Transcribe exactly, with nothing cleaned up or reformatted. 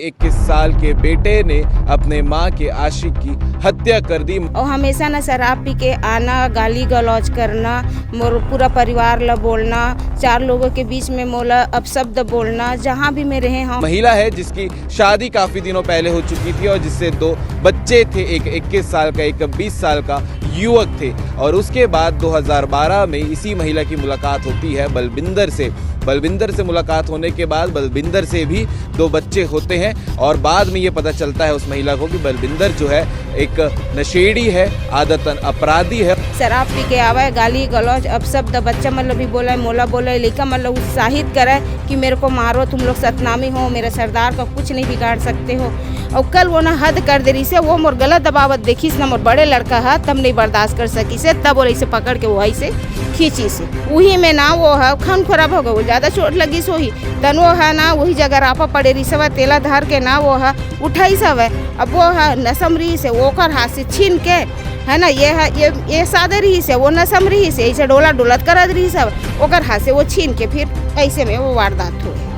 इक्कीस साल के बेटे ने अपने मां के आशिक की हत्या कर दी। और हमेशा ना शराब पी के आना, गाली गलौज करना, मोर पूरा परिवार ला बोलना, चार लोगों के बीच में मोला अपशब्द बोलना, जहां भी मैं रहे हूं। महिला है जिसकी शादी काफी दिनों पहले हो चुकी थी और जिससे दो बच्चे थे, एक इक्कीस साल का, एक बीस साल का युवक थे। और उसके बाद दो हज़ार बारह में इसी महिला की मुलाकात होती है बलविंदर से। बलविंदर से मुलाकात होने के बाद बलविंदर से भी दो बच्चे होते हैं और बाद में ये पता चलता है उस महिला को कि बलविंदर जो है एक नशेड़ी है, आदतन अपराधी है। शराब पी के आवे, गाली गलौज, अपशब्द बच्चा मन ल भी बोले, मोला बोले, लइका मन ल उत्साहित करे कि मेरे को मारो, तुम लोग सतनामी हो, मेरे सरदार का कुछ नहीं बिगाड़ सकते हो। और कल वो ना हद कर दे रहिसे, वो मोर गला दबावत देखिस ना, मोर बड़े लड़का ह, तब नहीं बर्दाश्त कर सकिसे, तब वो ऐसे पकड़ के वो ऐसे खींचिसे। उही में ना वो ह खून खराब हो गए, वो ज्यादा चोट लगिस होही। तन वो ह ना वही जगह रापा पड़े रहिसे, तेला धर के ना वो ह उठाइस हवे। अब वो ह नसम रहिसे, ओकर हाथ से छीन के, है ना, ये ह, ये, ये सादे रहिसे, वो नसम रहिसे, ऐसे डोला डोलत करत रहिसे, ओकर हाथ से वो छीन के फिर ऐसे में वो वारदात हुए।